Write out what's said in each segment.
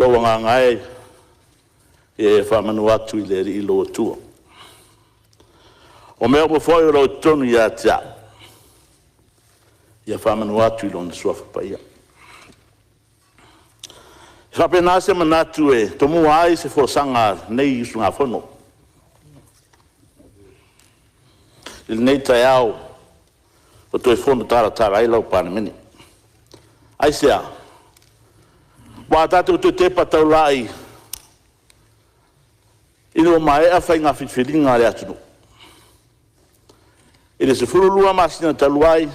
Lou Agaga e, ia e faamanu atu i le Alii lou Atua. O mea uma foi o lo o i totonu ia te au, ia faamanu atu i Lona Suafa Paia. E faapena se manatu e tomua ai se folasaga a lenei usugafono i lenei taeao ua toe fono talatala ai lau Palemene. Aisea? Aua a tatou toe tepa taulai ina ua maea faiga filifiliga a le atunuu i le 12 masina talu ai,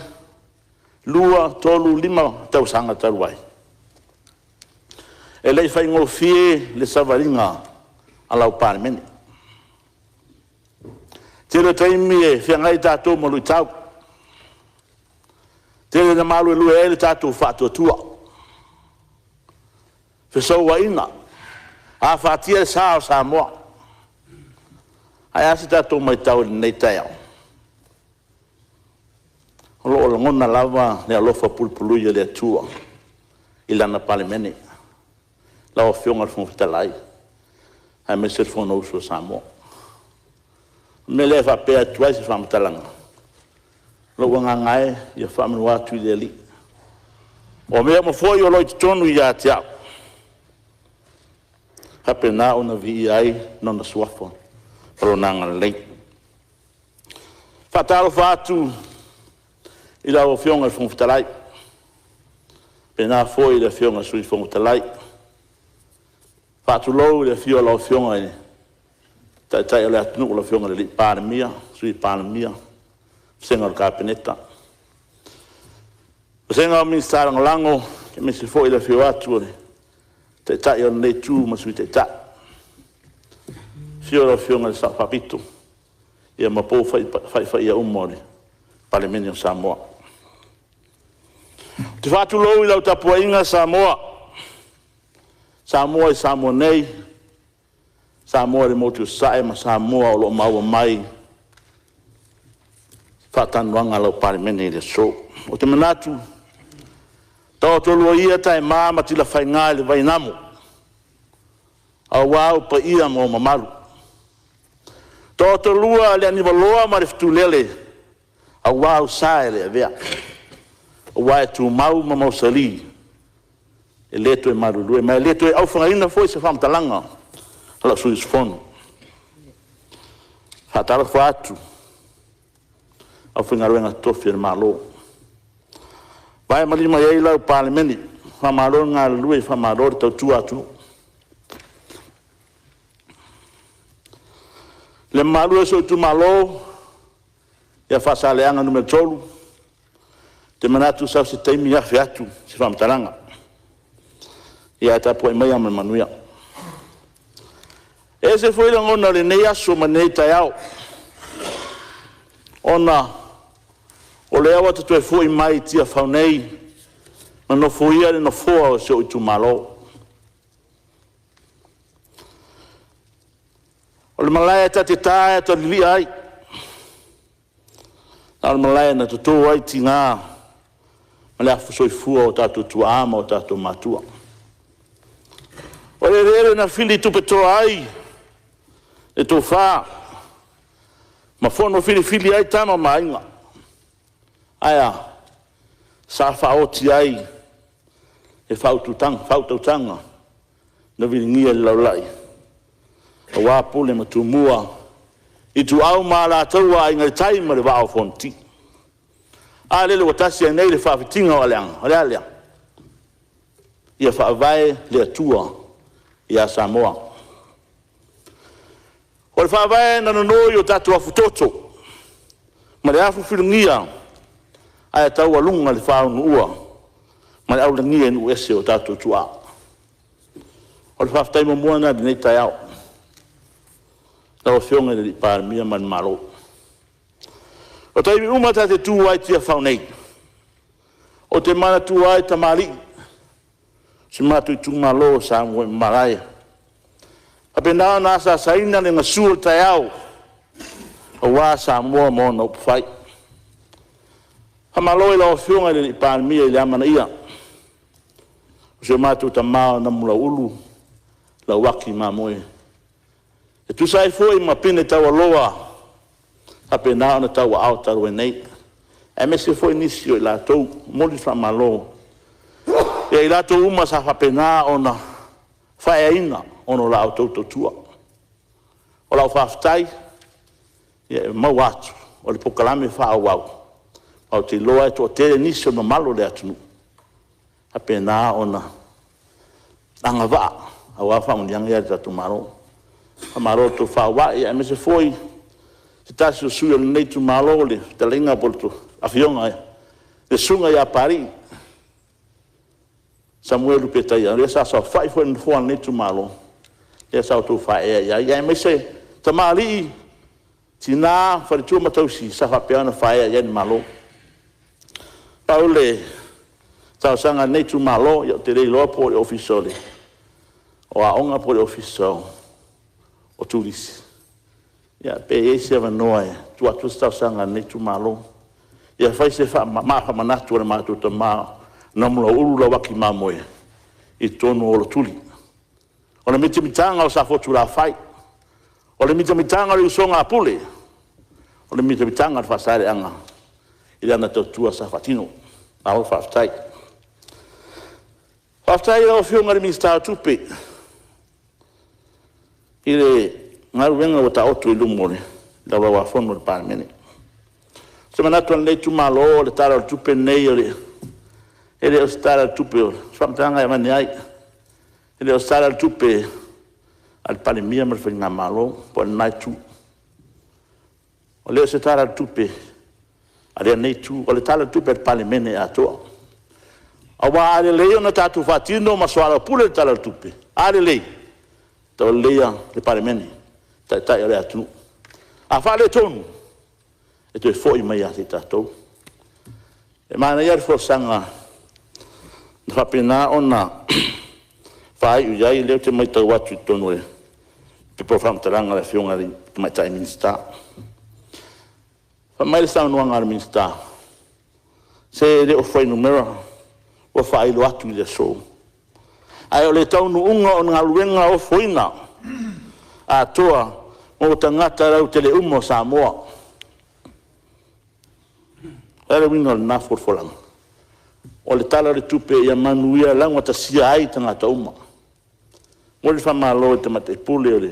2, 3, 5 tausaga talu ai, e le i faigofie le savaliga a lau Palemene. E tele taimi e feagai tatou ma luitau, tele ina maluelue ai lo tatou faatuatua, fesouaina, afatia le sa o Samoa. Ae a se tatou matau i lenei taeao? O lo o lagona lava le alofa pulepuleia o le Atua i Lana Palemene. Lau Afioga i le Fofoga Fetalai aemaise le Fonousu a Samoa. O le mea lea e faapea atu ai se faamatalaga, lou agaga e, ia faamanu atu i le Alii. O mea uma foi o lo o i totonu ia te au, faapena ona viia ai Lona suafa ma Lona agalelei. E faatalofa atu i lau Afioga i le Fofoga Fetalai, faapena foi le Afioga i le Sui Fofoga Fetalai. E faatulou i le afio o lau Afioga i le Taitai o le atunuu lau Afioga i le Palemia, Sui Palemia, Vasega o le Kapeneta, Vasega o Minisita Lagolago, aemaise foi le afio atu o le Taitai o lenei Itu ma le Sui Taitai. Afio lau Afioga i le Sao Faapito ma pou faifaia uma o le Palemene o Samoa. Ou te faatulou i lau tapuaiga Samoa, Samoa i Samoa nei, Samoa i le Motu i Sasae ma Samoa o lo o maua mai faatalanoaga a lau Palemene i le aso. Ou te manatu, taoto lua ia taema ma tilafaiga i le vainamo aua ou paia ma ou mamalu. Taoto lua le aniuvaloa ma le fetulele aua ou sa e le avea, aua e tumau ma mausali e le toe malulue ma e le toe aufagaina foi se faamatalaga a lou sui usufono. E faatalofa atu i le aufaigaluega totofi a le Malo o vae ma lima i ai lau Palemene, faamalo le galulue, faamalo le tautua atunuu. Le mamalu e o si ou itumalo ia Faasaleleaga Nu.3, ou te manatu sau se taimi afe atu se faamatalaga, ae tapuai maia ma le manuia. E ese foi lagona o lenei aso ma lenei taeao, ona o lea ua ta toe foi mai i Tiafau nei ma nofoia le Nofoa o si ou itumalo. O le malae ta te ta ae ta lilia ai, a o le malae na toto ai tiga ma le afu soifua o tatou tuaa ma o tatou matua. O le eleele na filitupetoa ai le tofa ma fono filifili ai Tama ma Aiga. Ae a? Sa faaoti ai le faautautaga na viligia i le laulai aua Pule ma Tumua, Ituau ma Alataua, Aiga i le Tai ma le Vaa o Fonoti. A lele ua tasi ai nei le faafitiga o aleaga, o le a lea? Ia faavae le Atua ia Samoa. O le Faavae na nono i o tatou afutoto ma le afufulugia ae taualuga i le faaunuua ma le aulagia i nuu ese e o tatou tuaa. O le faafetai muamua lena i lenei taeao lau Afioga i le Palemia ma le Malo. O taimi uma ta te tu ai i Tiafau nei, ou te manatua ai tamalii o si o matou itumalo sa muaimalae. E faapena ona asaasaina le gasu o le taeao aua Samoa ma ona upufai. Faamalo i lau Afioga i le Palemia i le amanaia o si o matou tama o Namulauulu lauaki mamoe e tusa ai foi ma pine taualoa ua faapena ona tauaao talu ai nei, aemaise foi nisi o i latou. E momoli le faamalo ia i latou uma sa faapena ona faaeaina ona o la outou tautua. O lau faafetai, e maua atu o le polokalame faaauau, aua ou te iloa e toatele nisi o le mamalu o le atunuu e faapena ona agavaa aua faamanuiaga ia a le tatou Malo. Faamalo le tofa ua ae, aemaise foi se tasi o sui usufono o lenei itumalo le fetalaiga po o le Afioga le Susuga ia Papalii Samuelu Petaia, o le sa saofai foi i le nofoa o lenei itumalo, lea sa outou faaeaea i ai, aemaise tamalii, tina, faletua ma tausi sa faapea ona faaeaea i ai le Malo. Pau le talosaga a lenei itumalo, ia ou te le iloa po o le Ofisa o Aoga po o le Ofisa o Turisi, pe i ai se avanoa e tuu atu ai se talosaga a lenei itumalo, ia fai se maa faamanatu a le matou tama o Namulauulu Lauaki Mamoe i totonu o Oliotuli. O le mitamitaga o Safotulafai, o le mitamitaga o le usoga a Pule, o le mitamitaga o le Faasaleleaga i lana tautua sa faatino. Malo faafetai. Faafetai i lau Afioga i le Minisita o Tupe i le galuega ua taoto i luma o le Laulau-a-Fono a le Palemene. O se manatu o lenei itumalo o le Tala o le Tupe lenei, e le o se Tala o le Tupe, o se faamatalaga e avane ai, e le o se Tala o le Tupe a le Palemia ma le Faigamalo po o lena Itu. E le o se Tala o le Tupe a lenei Itu, o le Tala o le Tupe a le Palemene atoa. Aua a lelei ona tatou faatino ma soalaupule le Tala o le Tupe, a lelei, tauleleia le Palemene, Taitai o le atunuu. A faaletonu, e toe foi mai ia i tatou. E manaia le folasaga na faapena ona faaiu i ai, lea ou te matau atu i totonu o le pepa o faamatalaga a le Afioga i le Tamaitai Minisita. Fai mai le saunoaga a le Minisita, se e le o fuainumera ua faailo atu i le aso, ae o le taunuuga o galuega ofoina atoa mo tagata lautele uma o Samoa. O le a le uiga o lena folafolaga? O le Tala o le Tupe ia manuia laugatasia ai tagata uma. E momoli le faamalo i le Tamaitai Pule o le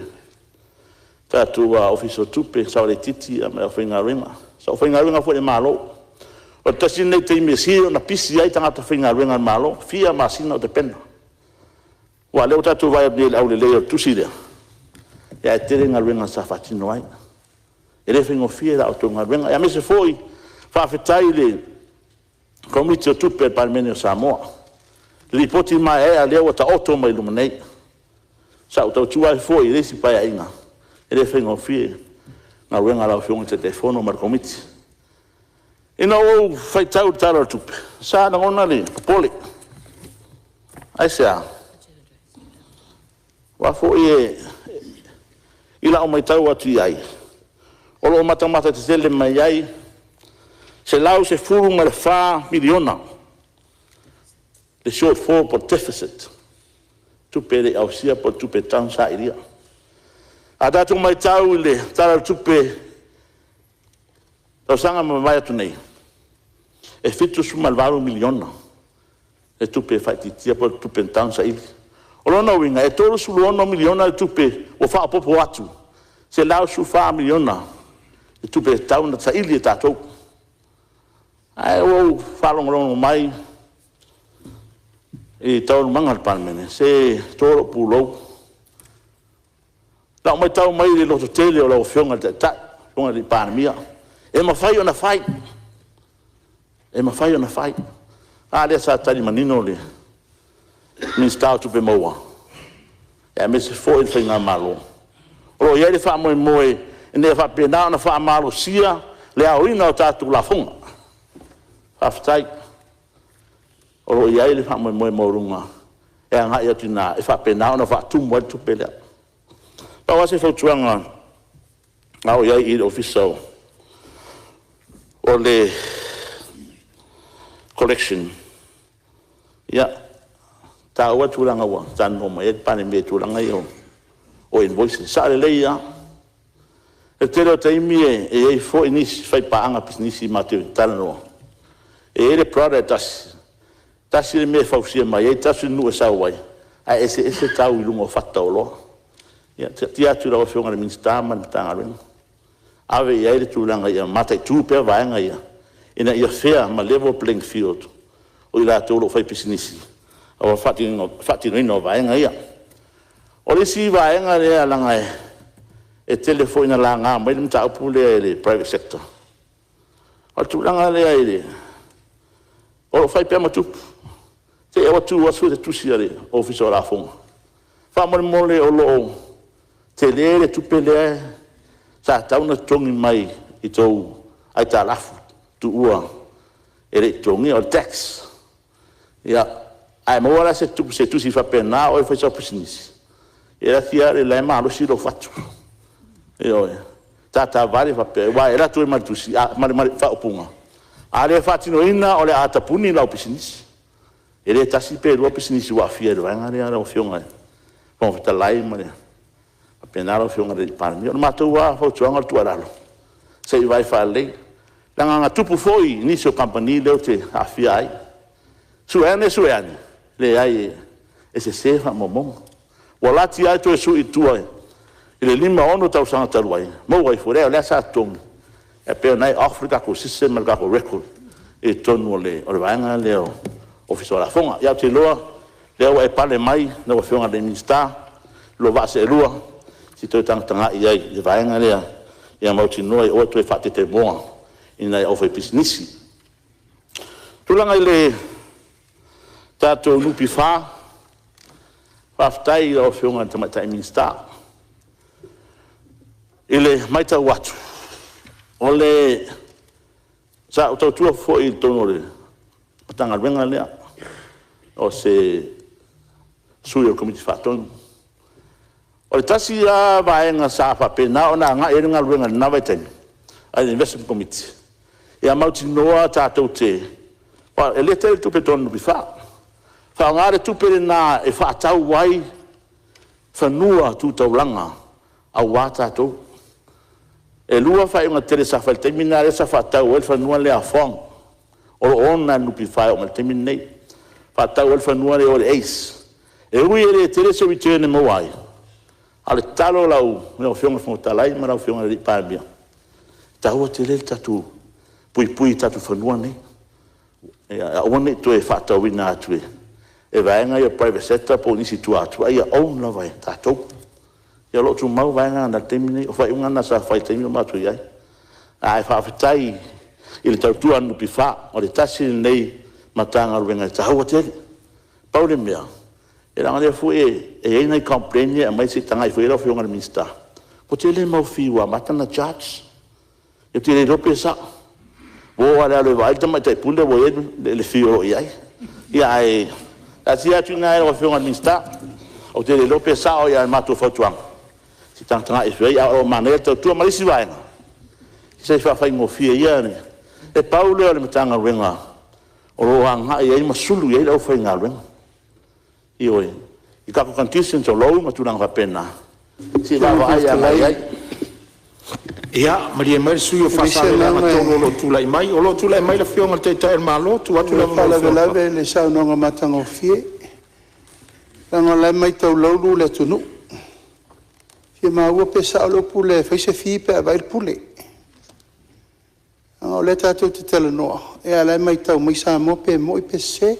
tatou Ofisa o Tupe, le Saoleitiiti ma le aufaigaluega. O aufaigaluega foi a le Malo. O le tasi lenei taimi e sili ona pisi ai tagata faigaluega a le Malo, e fia masina o tapena. Aua o lea ua tatou vaai atu nei i le aulelei o le tusi lea, ae tele galuega sa faatino ai. E le faigofie la outou galuega, aemaise foi faafetai i le Komiti o Tupe a le Palemene o Samoa i le Lipoti maeaea lea ua taoto mai luma nei. Sa ou tautua ai foi i le isi Paeaiga, e le faigofie le galuega a lau Afioga i le Taitaifono ma le Komiti. Ina ua ou faitau i le Tala o le Tupe, sa lagona le popole. Aisea? Aua foi i lau matau atu i ai, o lo o matamata tetele mai ai $114 miliona le shortfall po o le deficit, tupe e le i ausia po o le tupe e tatau ona sailia. A tatou matau i le Tala o le Tupe i le tausaga na mavae atu nei, e $78 miliona le tupe e faaitiitia po o le tupe e tatau ona saili. O lona uiga, e $36 miliona le tupe ua faaopoopo atu, $114 miliona le tupe e tatau ona saili e tatou. Ae ua ou faalogologo mai i taualumaga a le Palemene, se e to lou pulou. I lau matau mai i le lototele o lau Afioga i le Taitai, lau Afioga i le Palemia, e mafai ona fai, e mafai ona fai. A lea sa tali manino le Minisita o Tupe Maua aemaise foi le Faigamalo, o lo o i ai le faamoemoe ina ia faapena ona faamalosia le aoina o tatou lafoga. Faafetai. O lo o i ai le faamoemoe maualuga e agai atu i ina e faapena ona faatumu ai le tupe lea. Pau lava se fautuaga a o i ai i le Ofisa o le Collection, ia, taua le tulaga ua saunoa mai ai le Palemia i tulaga ia o invoices. E sao lelei lava. O le tele o taimi e i ai foi nisi faipaaga pisinisi matou te talanoa, e i ai le product e tasi, tasi le mea e fausia mai ai, tasi le nuu e sau ai, ae eseese tau i luga o fata o oloa. Ia, e taatia atu i lau Afioga i le Minisita ma le Matagaluega, ave i ai le tulaga ia mataitu pea vaega ia, ina ia fair ma level playing field o i latou o lo o faipisinisi aua le faatinoina o vaega ia. O le isi vaega lea leaga e tele foi ina laga mai le mataupu lea e le private sector, o le tulaga lea o lo o fai pea ma tupu, te i lava ua tu atu le tusi a le Ofisa o Lafoga, faamolemole o lo o tele le tupe lea sa tatau ona totogi mai i tou aitalafu tuua e le i totogia, o le tax. Ia, a e maua la se tusi faapena a o oe o fai sau pisinisi, e laki a oe o la e malosi lou fatu, ioe, tata vale faapea, aua e alu atu ai ma le tusi ma le faaupuga, a le faatinoina o le a tapuni lau pisinisi. E le tasi pe lua pisinisi ua aafia i le vaega lea lau Afioga i le Fofoga Fetalai faapena lau Afioga i le Palemia. O le matou lava fautuaga o le tuualalo, se i vaai lelei, leaga na tupu foi i nisi o kamupani lea ou te aafia ai, sue ane sue ane, leai e sese faamaumauga. Ua lati lava le toe sui i tua i le 5, 6 tausaga talu ai, maua ifo, leai o la e sa totogi, ae pei o lena e off le tatou system ma le tatou record i totonu o le vaega lea o le Ofisa o Lafoga. Ae ou te iloa o lea ua e pale mai lau Afioga i le Minisita, lou vaa seelua, se i toe tagatagai i ai i le vaega lea ia mautinoa aua le toe faatetemoa i nai aufaipisinisi. O le tulaga i le tatou NPF, faafetai i lau Afioga i le Tamaitai Minisita. I le matau atu, sa ou tautua foi i totonu o le Matagaluega lea, o se sui o le Komiti Faatonu. O le tasi lava vaega sa faapena ona agai i ai le galuega i lena vaitaimi a le Investment Committee, ia mautinoa tatou te… aua e le tele tupe i totonu o le NPF, faaaoga le tupe lena e faatau ai fanua tu taulaga aua tatou. E 2 faaiuga tetele sa fai i le taimi lena lea sa faatau ai le fanua lea a Fong o lo o ona e le NPF e oo mai i le taimi lenei, faatau ai le fanua lea i o i le ACE. E ui e le tele se return e maua ai, a o le tatalo i lau Afioga i le Fofoga Fetalai ma lau Afioga i le Palemia, e taua tele le tatou puipui i tatou fanua nei, ia aua ne i toe faatauina atu e vaega ia o le private sector po o nisi i tua atu, a ia own lava e tatou. Ia o lo o tumau vaega na i le taimi lenei. O faaiuga na sa fai i le taimi a o matou i ai. Ae faafetai i le tautua a le NPF, o le tasi lenei Matagaluega e taua tele. Pau le mea, leaga o lea foi e i ai nai complain ia e aumai se i tagai ifo i ai lau Afioga i le Minisita, ua tele le mau fee ua amata ona charge. Ou te le iloa pe sao. Ua oo lava i le alu e vaai le tamaitai pule ua i ai le fee o lo o i ai. Ae taatia atu i ina i lau Afioga i le Minisita. Ou te le iloa pe sao, ae o le matou fautuaga, se i tagatagai ifo i ai, ae o lo o manaia le tautua. Ma le isi vaega, se i faafaigofie ia, e pau lea o le Matagaluega o lo o agai i ai ma sulu i ai le aufaigaluega. Ioe. I tatou conditions o loan ma tulaga faapena, se i vaavaai agai i ai. Ia malie mai le sui usufono mo Faasaleleaga 3 o lo o tulai mai. O lo o tulai mai le Afioga i le Taitai o le Malo. Tuu atu le avanoa i le Afioga. Ou te faalavelave i le saunoaga matagofie, leaga o la e matau laulu le atunuu. E fia maua pe sao le upu lea e fai se fee pe a vaai le pule. Leaga o lea tatou te talanoa, a o la e matau mai Samoa pe moni pe sese.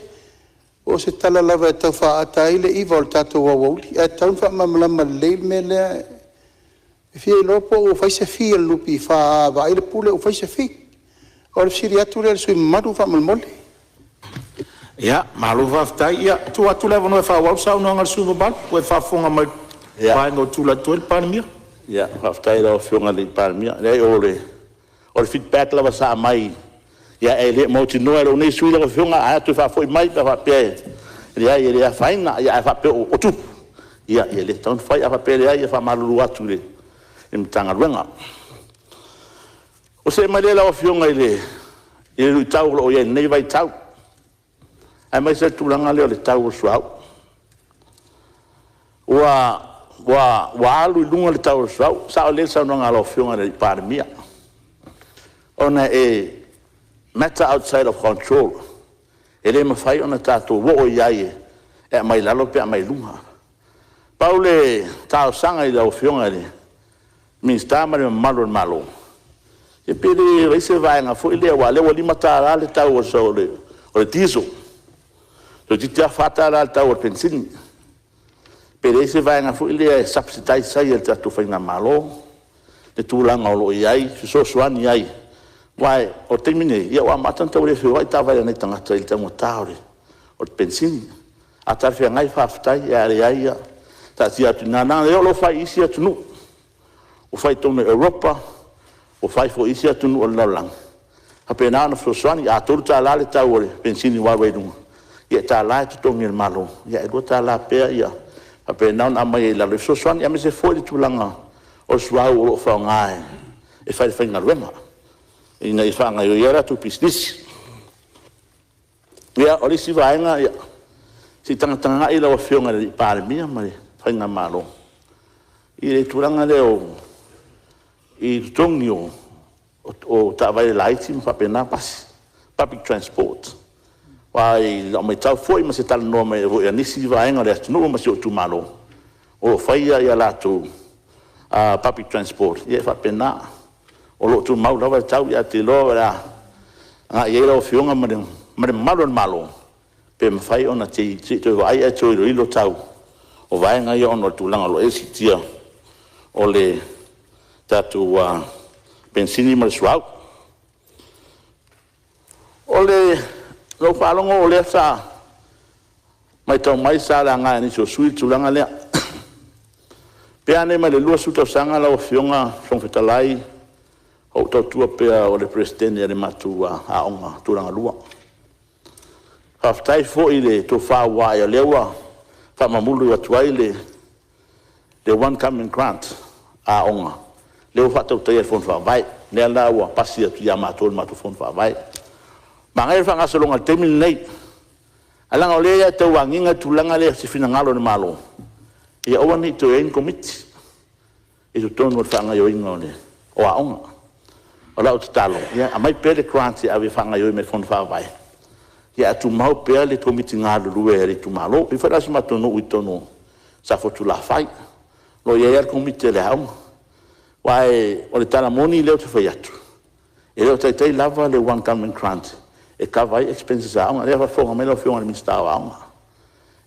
O se tala lava e tau faaata ai le iva o le tatou aoauli, ae tatau ona faamalamalama lelei le mea lea. E fia iloa po ua fai se fee a le NPF a vaai le pule ua fai se fee. O le fesili atu lea i le sui usufono mamalu faamolemole. Ia, malo faafetai. E tuu atu le avanoa e faaauau le saunoaga a le sui usufono mamalu, ua e faafofoga mai i le vaega o tulai atu ai le Palemia. Faafetai i lau Afioga i le Palemia. Leai o le feedback lava sa aumai, ae le mautinoa e lou nei sui usufono lau Afioga, ae a toe faafoi mai pe a faapea e leai e le afaina. Ae a faapea o tupu, ia e le tatau ona fai, ae a faapea e leai, ia e faamalulu atu i le Matagaluega. Ona see mai lea lau Afioga i le luitau o lo o i ai i lenei vaitau, aemaise le tulaga lea o le tau o le suauu. Ua alu i luga le tau o le suauu, e sao lelei le saunoaga a lau Afioga i le Palemia, ona e matter outside of control, e le mafai ona tatou oo i ai e aumai lalo pe aumai luga. Pau le talosaga i lau Afioga i le Minisita ma le mamalu o le Malo, ia pe le i ai se vaega foi lea aua o lea ua $5 le tau o le diesel, toeitiiti lava $4 le tau o le penisini. Pe leai se vaega foi lea e subsidise ai e le tatou faigamalo le tulaga o lo o i ai e fesoasoani ai, aua o le taimi nei, ua amata ona tau le feoai taavale a nai tagata i le taugata o le penisini. A talafeagai faafetai, ae a leai, ia taatia atu i ina, leaga o lea o lo o fai i isi atunuu, ua fai i totonu o Europa, ua fai foi i isi atunuu o le lalolagi, e faapena ona fesoasoani. A $3 le tau o le penisini ua alu ai i luga, ia e $1 e totogi e le Malo ae $2 pea ia faapena ona aumai ai i lalo e fesoasoani, aemaise foi le tulaga o le suauu o lo o faaaoga e fai le faigaluega ina ia faagaoioi ai latou pisinisi. Ia, o le isi vaega, se i tagatagai lau Afioga i le Palemia ma le faigamalo i le tulaga lea i totogi o taavale laiti ma faapena pasi, public transport. Aua i lau matau foi ma se talanoa mai foi a nisi vaega o le atunuu ma si ou itumalo, o lo o fai a latou public transport, ia e faapena. O lo o tumau lava le tau, ae ou te iloa o le a agai i ai lau Afioga ma le mamalu o le Malo, pe mafai ona se i toe vaai ae toe iloilo tau o vaega ia ona o le tulaga o lo o i ai le siitia o le tatou penisini ma le suauu. Na ou faalogo o lea sa matau mai sa laga e nisi o sui usufono le tulaga lea, pe a nei ma le 20 tausaga lau Afioga i le Fofoga Fetalai o ou tautua pea o le Peresetene o le matou Aoga Tulagalua. Faafetai foi i le tofa ua ae o lea ua faamamulu atu ai le One Government Grant a aoga, lea ua faatautaia e le Fono Faavae, lea la ua pasi atu ia matou i le matou Fono Faavae. Manaia le faagasologa i le taimi lenei, ae leaga o lea e tau agiga le tulaga lea i se finagalo o le Malo ia aua ne i toe i ai ni Komiti i totonu o le faagaoioiga o aoga. O lau tatalo, ia aumai pea le grant e ave e faagaoioi mai i le Fono Faavae, ae tumau pea le Komiti galulue a le itumalo. E pei foi la o si matou nuu i totonu o Safotulafai, o lo o i ai lava le Komiti a le aoga. Aua o le tala moni lea ou te fai atu, e le o taitai lava le One Government Grant e kava ai expenses a aoga. O lea e faafofoga mai lau Afioga i le Minisita o Aoga,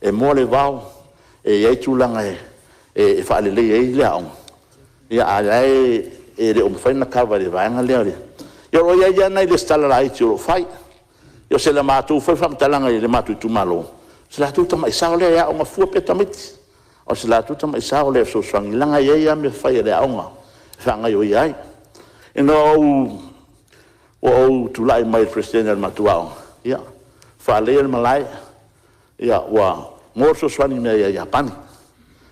e moa le vao, e i ai tulaga e faaleleia ai le aoga, a o la e le o mafai ona kava e le vaega lea. Ia o lo o i ai lava nai resitala laiti o lo o fai. O si a matou foi faamatalaga i le matou itumalo, o si o latou tamai sao lea e aooga fua pea tamaiti. O si o latou tamai sao lea e fesoasoani, leaga e i ai lava mea fai a le aoga e faagaoioia ai. Ina ua ou tulai mai i le Peresetene o le matou aoga, ia, faaleleia le malae, ua maua le fesoasoani mai ia Iapani.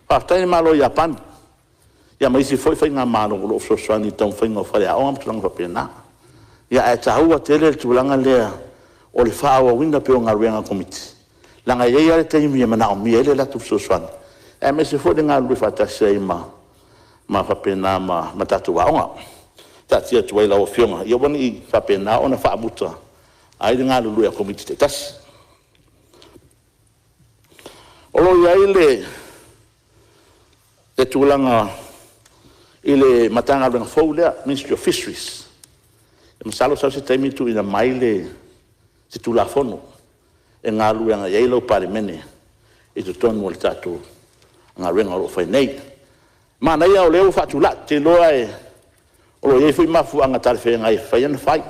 Faafetai i le Malo o Iapani ma isi foi faigamalo o lo o fesoasoani i le taumafaiga o faleaoga ma tulaga faapena. Ae taua tele le tulaga lea o le faaauauina pea o galuega a Komiti, leaga e i ai lava le taimi e manaomia ai le latou fesoasoani, aemaise foi o le galulue faatasi ai ma faapena ma tatou aoga. Taatia atu ai i lau Afioga, ia aua ne i faapena ona faamuta ai le galulue a Komiti taitasi. O lo o i ai le tulaga i le Matagaluega fou lea, Ministry of Fisheries. Masalo sau se taimi tuuina mai se Tulafono e galulue agai i ai lau Palemene i totonu o le tatou galuega o lo o fai nei. Manaia o lea ua faatulai, ou te iloa o lo o i ai foi mafuaaga talafeagai e mafai ai ona fai.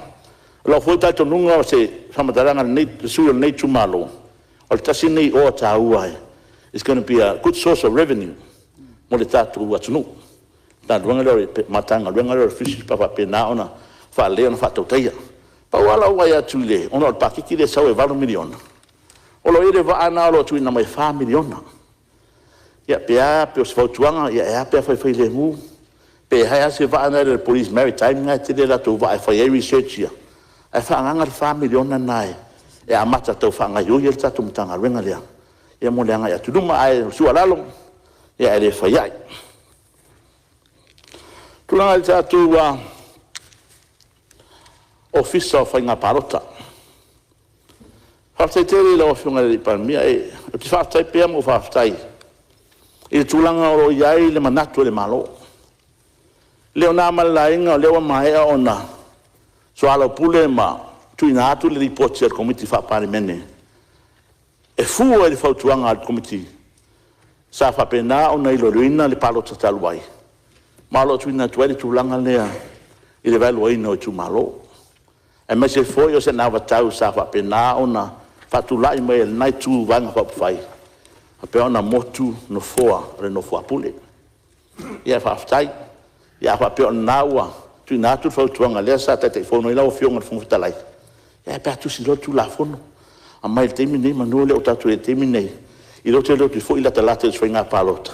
O lou foi talitonuga o se faamatalaga a le sui usufono o lenei itumalo, o le tasi lenei oa taua, it's gonna be a good source of revenue mo le tatou atunuu, le Matagaluega lea o le Fisheries pe a faapena ona faalelei ona faatautaia. Pau lava lau vaai atu ona o le paketi lea e sau e $8 miliona, o lo o i ai le vaa lena o lo o tuuina mai e $4 miliona. Ia pe a, pei o se fautuaga, ae a pe a fai filemu, pe hire se vaa lea a le Police Maritime lena e tele a latou vaa e fai ai research ia, ae faaagaaga le $4 miliona lena e amata e tau faagaoioi ai le tatou Matagaluega lea mo le agai atu i luma. Ae o le tuualalo, ae le fai ai. O le tulaga i le tatou Ofisa o Faiga Palota, faafetai tele i lau Afioga i le Palemia. Ou te faafetai pea ma ou faafetai i le tulaga o lo o i ai le manatu o le Malo. E le o na ma le laina o lea ua maea ona soalaupule ma tuuina atu le Lipoti a le Komiti Faa-Palemene e fua i le fautuaga a le Komiti sa faapena ona iloiloina le palota talu ai, ma o lo o tuuina atu ai le tulaga lea i le valueina o itumalo, aemaise foi o se anavatau sa faapena ona faatulai mai e lena Itu i Vaega Faaupufai, faapea ona motu nofoa o le nofo a Pule. Ia faafetai. Ia a faapea o lena ua tuuina atu le fautuaga lea sa Taitaifono ai lau Afioga i le Fofoga Fetalai, e a pe a tusi loa le Tulafono, aumai i le taimi lenei meamanu e le o tatou i ai i le taimi lenei, i le te le o toe foi latalata i se faiga palota.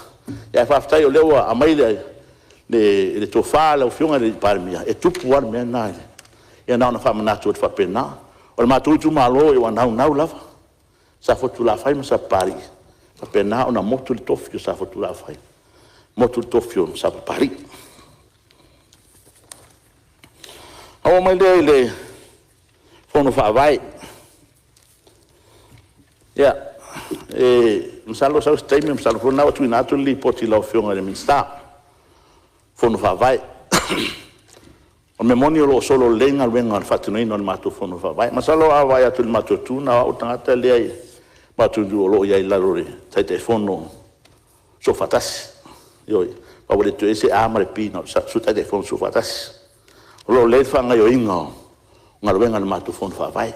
Ae faafetai o lea ua aumai le tofa a lau Afioga i le Palemia, e tupu lava le mea lena. Ia na ona faamanatu atu faapena. O le matou itumalo ua naunau lava Safotulafai ma Sapapalii ia faapena ona motu le tofi o Safotulafai, motu le tofi o Sapapalii. Ona ou oo mai lea i le Fono Faavae. Ia, masalo e sau se taimi, masalo foi o lena ua tuuina atu le Lipoti i lau Afioga i le Minisita o Fono Faavae. O le mea moni o lo o solo lelei galuega i le faatinoina o le matou Fono Faavae. Masalo a vaai atu i le matou itu, na o au le tagata lea i le matou itu o lo o i ai i lalo o le Taitaifono Soofaatasi. Ioe. Aua ua le toe i ai se A ma le P na o le Sui Taitaifono Soofaatasi. O lo o lelei le faagaoioiga o galuega a le matou Fono Faavae.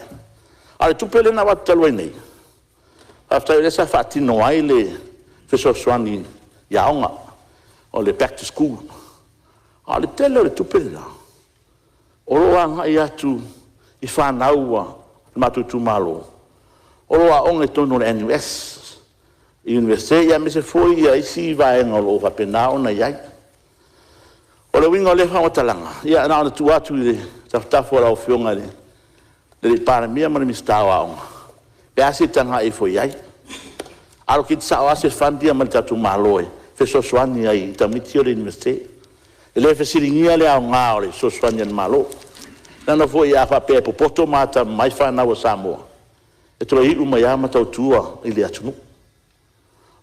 A o le tupe lea na avatu talu ai nei, faafetai o lea sa faatino ai le fesoasoani i aoga, o le back to school. A o le tele o le tupe lena, o lo o agai atu i fanau a le matou itumalo o lo o aooga i totonu o le NUS, Iunivesite aemaise foi isi vaega o lo o faapena ona i ai. O le uiga o lea faamatalaga, ia na ona tuu atu i tafatafa o lau Afioga i le Palemia ma le Minisita o Aoga, pe a se i tagai ifo i ai, allocate sao lava se fund ia mai le tatou Malo e fesoasoani ai i tamaiti ia o le Iunivesite. E le fesiligia le aoga o le fesoasoani a le Malo, leaga foi a faapea e popoto ma atamamai fanau a Samoa, e toe iu mai lava ma tautua i le atunuu.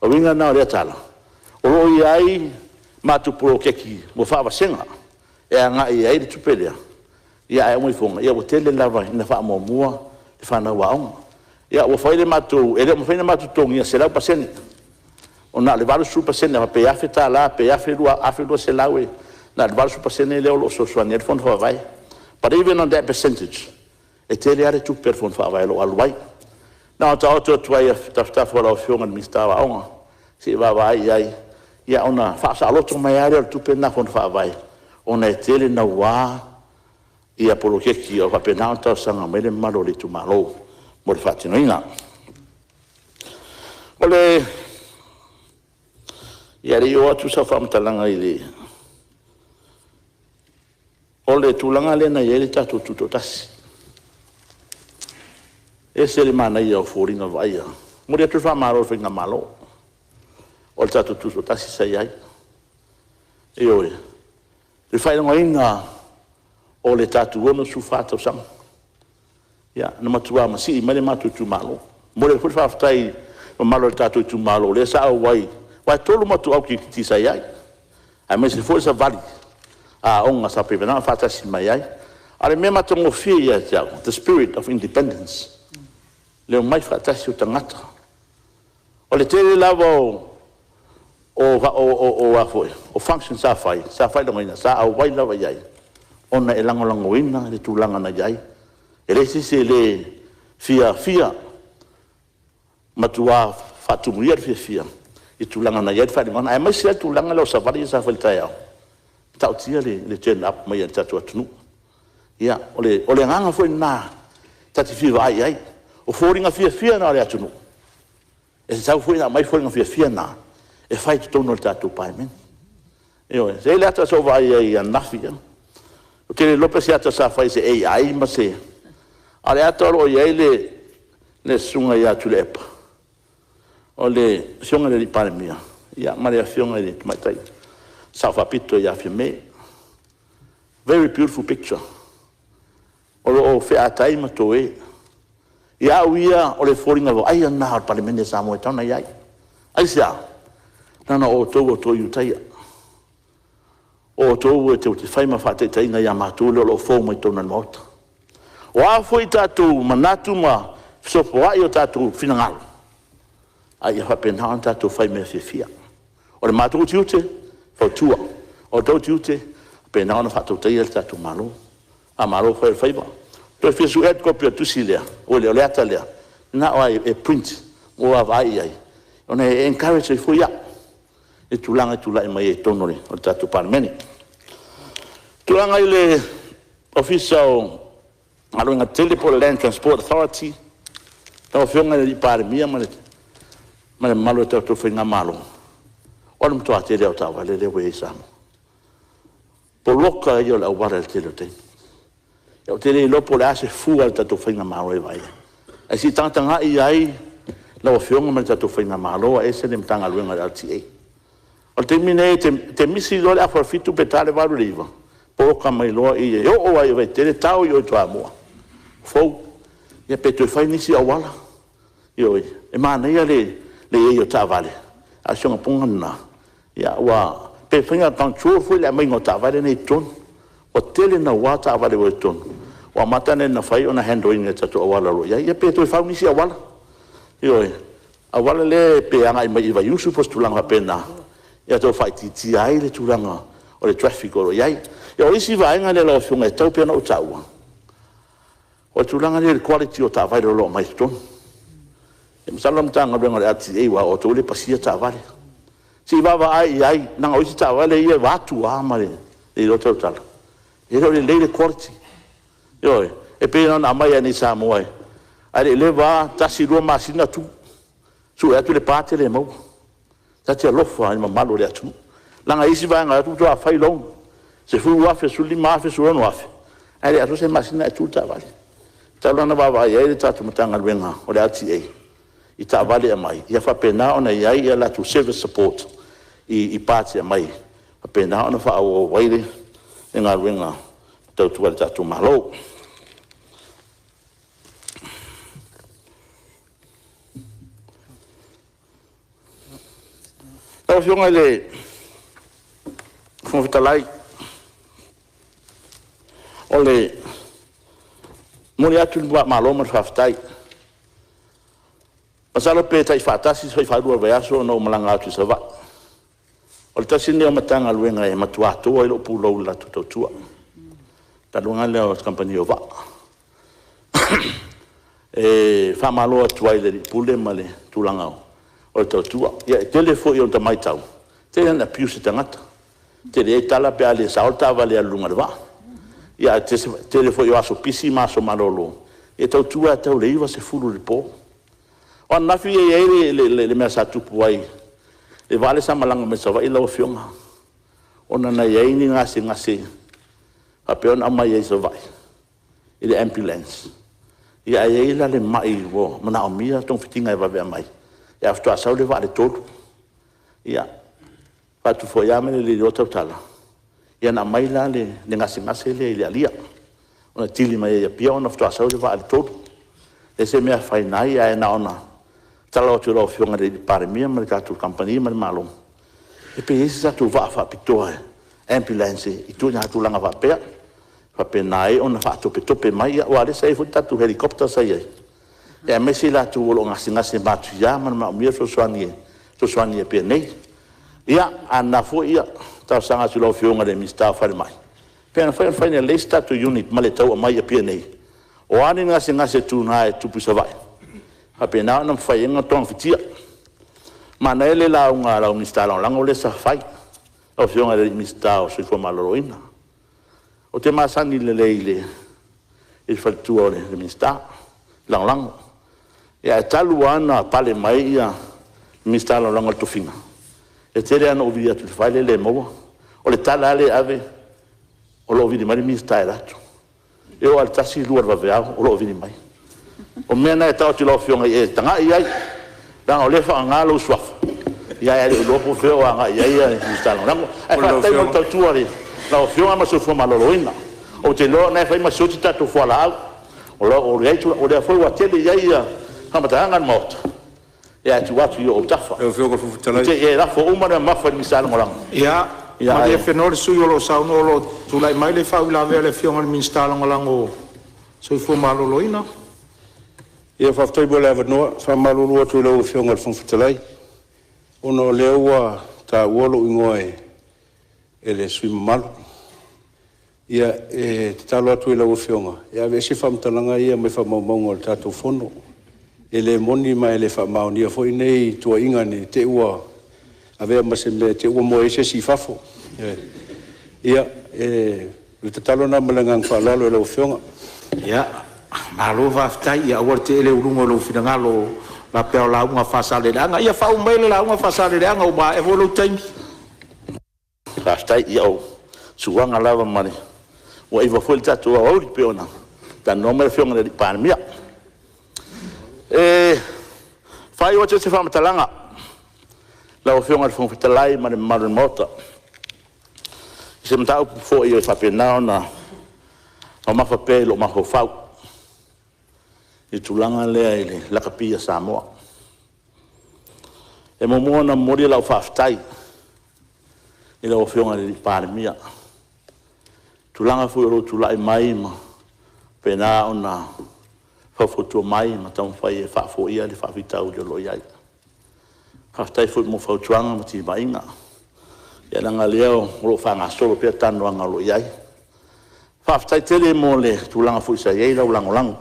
O le uiga lena o lea tala, o lo o i ai matou poloketi ua faavasega e agai i ai le tupe lea, ae uma ifoga ua tele lava ina faamuamua le fanau aoga. Ia ua fai le matou… e le o mafai ona matou totogiina 100%, na o le 80% a faapea e $1,000 pe $1,200, na o le 80% lea o lo o fesoasoani ai le Fono Faavae. But even on that percentage, e tele lava le tupe a le Fono Faavae o lo o alu ai. Na ona taoto atu ai i tafatafa o lau Afioga i le Minisita o Aoga, se i vaavaai i ai ona faasaoloto mai lava lea o le tupe lena a le Fono Faavae, ona e tele naua poloketi o lo o faapena ona talosaga mai ai le mamalu o le itumalo mo le faatinoina. Ia, a o le i oo atu sau faamatalaga i le… O le tulaga lea na i ai le tatou Tutoatasi, e ese le manaia o foliga vaaia. E momoli atu le faamalo i le Faigamalo, o le tatou Tutoatasi sa i ai. Ioe. I le faailogaina o le tatou 64 tausaga. Ia, na matua masii mai le matou itumalo. E momoli atu foi le faafetai i le mamalu o le tatou itumalo lea sa auai, aua e 3 matou alu sa i ai, aemaise foi le savali a aoga sa faapena ona faatasi mai ai. A o le mea matagofie ia te au, the spirit of independence, le omai faatasi o tagata. O le tele lava o functions sa fai, sa faailogaina, sa auai lava i ai, ona e lagolagoina le tulaga na i ai. E leai se isi e le fiafia, matua faatumulia le fiafia i le tulaga na i ai le faailogaga, aemaise lava le tulaga lea o le savali sa fai i le taeao, e matautia le turn up mai o le tatou atunuu. Ia, o le agaga foi lena ta te fia vaai i ai. O foliga fiafia na o le atunuu, e tatau foi ona aumai foliga fiafia na e fai i totonu o le tatou Palemene. Ioe. E i ai le ata sa ou vaai ai ananafi ea, ou te le iloa po o se ata sa fai i se AI ma se… a o le ata o lo o i ai le Susuga ia Tuilaepa, o le Afioga i le Palemia, ma le Afioga i le Tamaitai Sao Faapito ia Fiame. Very beautiful picture. O lo o featai ma toe. Ia au ia, o le foliga vaaia lena o le Palemene a Samoa e tatau ona i ai. Aisea? Leaga o outou o toe Ulutaia, o outou tou te fai ma faataitaiga ia matou o lo o fou mai totonu o le Maota. O a foi tatou manatu ma fesopoai o tatou finagalo, a ia faapena ona tatou fai i mea fiafia. O le matou tiute, e fautua. O outou tiute, ia faapena ona faatautaia le tatou Malo. Faamalo fai o le faiva. Toe fia sue atu kopi o le tusi lea, o le ata lea, na o e print mo le vaavaai i ai, ona e encourage ai foi au i le tulaga e tulai mai ai i totonu o le tatou Palemene. O le tulaga i le Ofisa o Galuega Tetele po o le Land Transport Authority, lau Afioga i le Palemia ma le mamalu o le tatou faigamalo, o le matua tele lava o taavale lea ua i ai i Samoa. O le poloka ia o le auala i le tele o taimi. Ou te le iloa po o le a se fua a le tatou faigamalo e vaai ai, ae se i tagatagai i ai lau Afioga ma le tatou faigamalo aemaise le Matagaluega o le LTA. O le taimi lenei, e te misi loa le afa o le 7 pe ta le 8 i le 9, poloka mai loa i i e oo lava i Vaitele tau i o i Toamua, Fou. Ia pe toe fai nisi auala. Ioe. E manaia le i ai o taavale, a o si ona pona lena, pe mafai ona control foi le aumaiga o taavale nei i totonu. Ua tele naua taavale ua i totonu, ua amata ona fai ona handle ina e tatou auala o lo o i ai. Ia pe toe fau nisi auala, ioe, auala lea pe agai mai i Vaiusu po o se tulaga faapena, ia tau faaitiitia ai le tulaga o le traffic o lo o i ai. Ia o isi vaega ia lau Afioga e tatau pea ona ou taua, o le tulaga lea i le quality o taavale o lo o aumai totonu. Masalo o le Matagaluega o le LTA aua o outou lea e pasia taavale, se i vaavaai i ai, leaga o isi taavale ia vaeatu lava ma le le iloa tautala, e le o lelei le quality. Ioe. E pei na ona aumai lava i inei i Samoa ae le i leva lava, tasi lua masina tu, sue atu le part e le maua. Ta te alofa i le mamalu o le atunuu, leaga e i ai isi vaega e o atu faatoa fai loan, $10,000, $15,000, $16,000, ae le atoa se masina ae tu le taavale. E tatau la ona vaavaai i ai le tatou Matagaluega o le LTA i taavale e aumai, ia faapena ona i ai a latou service support i parts e aumai e faapena ona faaauau ai le galuega e tautua ai i le tatou Malo. Lau Afioga i le Fofoga Fetalai, e momoli atu le faamalo ma le faafetai. Masalo pe tai faatasi pe faalua i le vaiaso ona ou malaga atu i Savaii. O le tasi lenei o Matagaluega e matua toa ai lou pulou i le latou tautua, le Matagaluega lea o le Kamupani o Vaa. E faamalo atu ai i le Alii Pule ma le tulaga o le tautua. Ia e tele foi ina ota matau, e tele ina abuse e tagata, e tele ai tala pe a le sao le taavale e alu i luga o le vaa. Ae tele foi o aso pisi ma aso malolo, e tautua lava e tau i le 9, 10 i le po. O ananafi e i ai le mea sa tupu ai i le vaa lea sa malaga mai Savaii lau Afioga, ona na i ai ni gasegase na faapea ona aumai ai i Savaii i le ambulance, ae i ai la le mai ua manaomia togafitiga e vave aumai, ae faatoa sau le vaa i le 3. Ia, fai atu foi lava ma le le iloa tautala, ia na aumai la le gasegase lea i le alia, na kili mai ai i Apia ona faatoa sau le vaa i le 3. E ese mea e afaina ai, ae na ona tatalo atu i lau Afioga i le Palemia ma le tatou kamupani ma le Malo, pe i ai se tatou vaa faapitoa ambulance i ituaiga tulaga faapea, e faapena ai ona faatopetope mai, aua o lea sa i ai foi le tatou helicopter sa i ai, aemaise i latou o lo o gasegase matuia ma manaomia le fesoasoani i Apia nei. Ia, a na foi e talosaga atu i lau Afioga i le Minisita o Falemai, pe mafai ona fai lelei se tatou unit ma le tau aumai i Apia nei, o a ni gasegase tuga e tupu i Savaii, e faapena ona mafai ai ona togafitia. Manaia le lauga a lau Minisita Lagolago lea sa fai, lau Afioga i le Minisita o le Soifua Maloloina. Ou te masani lelei i le faletua o le Minisita Lagolago. Ae talu lava ona pale mai le Minisita Lagolago i le tofiga, e tele lava ina ou vili atu i le fale e le maua. O le tala lava lea e ave, o lo o vili mai le Minisita e alu atu. E oo lava i le 1, 2 o le vaveao o lo o vili mai. O mea na e tau atu i lau Afioga ia e tagai i ai, leaga o lea e faaaoga lou suafa Ia ae le o iloa po o fea o agai i ai Minisita Lagolago. Ae faafetai mo le tautua i lau Afioga ma le soifua maloloina. Ou te iloa o lena e fai ma sioti tatou fualaau, o lea foi ua tele i ai faamatalaga a le Maota, ae tuu atu i ou autafa. Ne i te i ua e lafo uma le mamafa i le Minisita Lagolago. Ia malie afenoa le sui usufono o lo o saunoa o lo o tulai mai le faauilavea a le Afioga i le Minisita Lagolago o le Soifua Maloloina. Ia faafetai mo le avanoa. E faamalulu atu i lau Afioga i le Fofoga Fetalai, ona o lea ua taua lou igoa e le sui usufono mamalu. Ia, e tatalo atu i lau Afioga e aveese faamatalaga ia mai faamaumauga o le tatou Fono. E le moni ma e le faamaonia foi nei tuuaiga ne i te i ua avea ma se mea i te i ua moe ai se isi i fafo. Ia, o le tatalo lena ma le agaga faaaloalo i lau Afioga. Ia, malo faafetai. Ia aua le tee lea i luga o lou finagalo faapea o lauga a Faasaleleaga. Ia faauma maia le lauga Faasaleleaga ua maea foi lou taimi. Faafetai. Ia o suaga lava ma le… ua iva foi le tatou aoauli pei ona talanoa mai le Afioga i le Palemia. E faaiu atu ai se faamatalaga lau Afioga i le Fofoga Fetalai ma le mamalu o le Maota, i se mataupu foi e faapena ona mamafa pea i lou mafaufau i le tulaga lea i le lakapi a Samoa. E muamua ona momoli lau faafetai i lau Afioga i le Palemia i le tulaga foi o lou tulai mai ma faapena ona faufautua mai ma taumafai e faafoia le faafitauli o lo o i ai. Faafetai foi mo fautuaga ma timaiga, leaga o lea o lo o faagasolo pea talanoaga o lo o i ai. Faafetai tele mo le tulaga foi sa i ai lau lagolago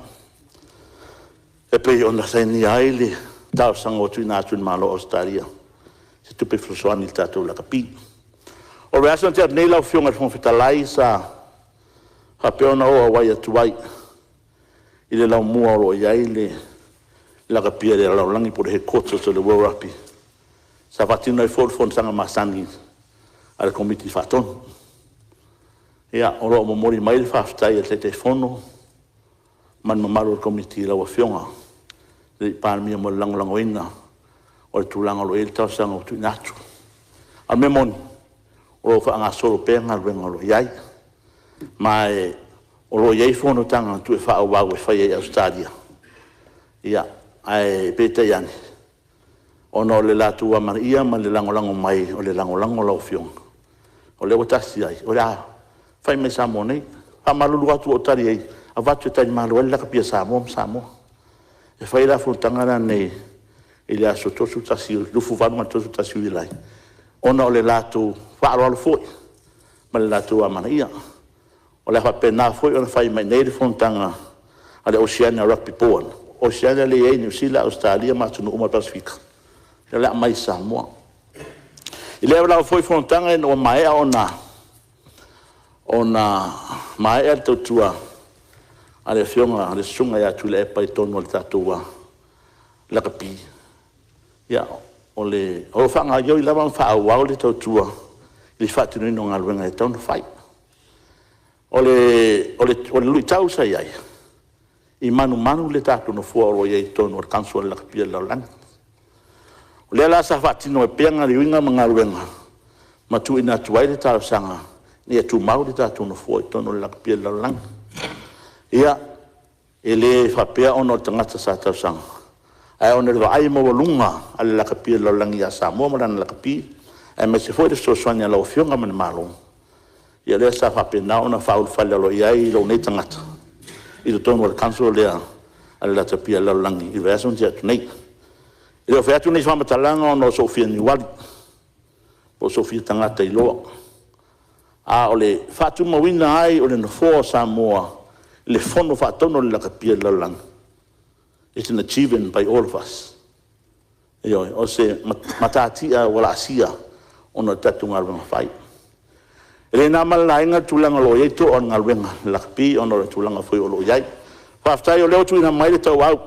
e pei ona sainia ai le talosaga ua tuuina atu i le Malo o Ausetalia i se tupe fesoasoani i le tatou lakapi. O le vaiaso na tea atu nei lau Afioga i le Fofoga Fetalai sa faapea ona ou auai atu ai i le lamua o lo o i ai le lakapi a le lalolagi po o le Headquarters o le World Rugby, sa faatino ai foi le fonotaga masani a le Komiti Faatonu. Ia, o lo o momoli mai le faafetai a le Taitaifono ma le mamalu o le Komiti i lau Afioga i le Palemia mo le lagolagoina o le tulaga o lo o i ai le talosaga ua tuuina atu. A o le mea moni, o lo o faagasolo pea galuega o lo o i ai, ma o lo o i ai fonotaga toe faaauau e faia i Ausetalia, ae peitai ane, ona o le latou amanaia ma le lagolago mai o le lagolago a lau Afioga, o lea ua tasi ai, o le a fai mai i Samoa nei. E faamalulu atu ua ou tali i ai, avatu e talimalo ai le lakapi a Samoa ma Samoa. E fai la fonotaga nei i le aso 31 28 ma le 31 o Iulai, ona o le latou faaaloalo foi ma le latou amanaia. O le a faapena foi ona fai mai i inei le fonotaga a le Oceania Rugby Board. O Oceania lea e i ai Niu Sila, Ausetalia ma atunuu uma o le Pasefika, lea o le a aumai i Samoa. I lea lava foi fonotaga ina ua maea ona maea le tautua a le Afioga le Susuga ia Tuilaepa i totonu o le tatou lakapi, ia, o lo o faagaoioi lava ma faaauau le tautua i le faatinoina o galuega e tatau ona fai. O le luitau sa i ai, e manumanu i le tatou nofoa o lo o i ai i totonu o le Council o le Lakapi o le Lalolagi. O lea la sa faatino ai pea galuega ma tuuina atu ai le talosaga ina ia tumau le tatou nofoa i totonu o le Lakapi o le Lalolagi. Ia, e le faapea ona o le tagata sa talosaga, ae ona o le vaai maualuga a le Lakapi o le Lalolagi ia Samoa ma lana lakapi, aemaise foi le fesoasoani a lau Afioga ma le Malo, ia lea sa faapena ona faaulufale aloaia ai lou nei tagata i totonu o le Council lea a le Lakapi a le Lalolagi i le vaiaso na tea atu nei. E le o fai atu nei faamatalaga ona o sou fia niuali po o sou fia tagata iloa, a o le faatumauina ai o le nofoa o Samoa i le Fono Faatonu a le Lakapi o le Lalolagi, it's an achievement by all of us. Ioe. O se matatia ua laasia ona o le tatou galuega fai. E le na ma le laina le tulaga o lo o i ai toa o le galuega o le lakapi ona o le tulaga foi o lo o i ai. Faafetai o lea ua tuuina mai le tauau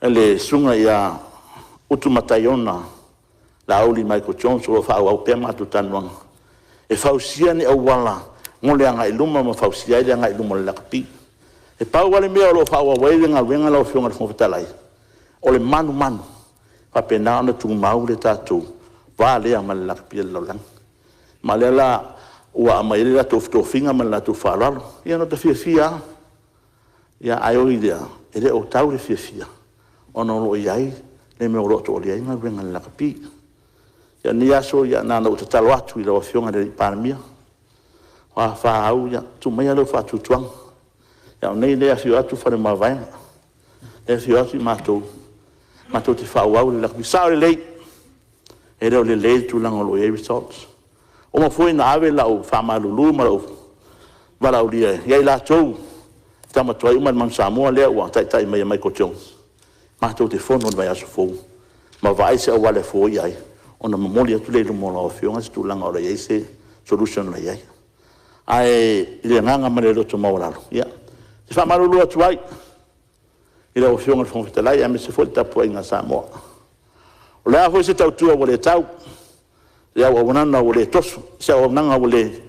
e le Susuga ia Utumataiona Laauli Michael Jones, o lo o faaauau pea matou talanoaga e fausia ni auala mo le agai i luma ma fausia ai le agai i luma o le lakapi. E pau lava le mea o lo o faaauau ai le galuega lau Afioga i le Fofoga Fetalai, o le manumanu faapena ona tumau le tatou va lea ma le lakapi o le lalolagi. Ma o lea la ua aumai ai le latou tofiga ma le latou faaaloalo. Ia na ota fiafia lava, ae ui i lea, e le o tau le fiafia ona o lo o i ai le mea o lo o toalia ai galuega a le lakapi. Ia o lenei aso, na ona ou tatalo atu i lau Afioga i le Palemia, o a fa au, ia tuu maia lou faatuatuaga. O au nei o lea e afio atu Faleomavaega, lea e afio atu matou, matou te faaauau le lakapi. E sao lelei, e le o lelei le tulaga o lo o i ai results. Ua uma foi ona ave lau faamalulu ma lou valaaulia ia i latou na tau uma i le Manu Samoa lea ua taitai mai e Michael Jones, matou te fono i le vaiaso fou ma vaai se auala e foia ai, ona momoli atu lea i luma o lau Afioga se tulaga o le a i ai se solution o le a i ai. Ae i le agaga ma le loto maualalo, ia, e faamalulu atu ai i lau Afioga i le Fofoga Fetalai aemaise foi le tapuaiga a Samoa. O le a foi se tautua ua le tau, se auaunaga ua le toso, se auaunaga ua le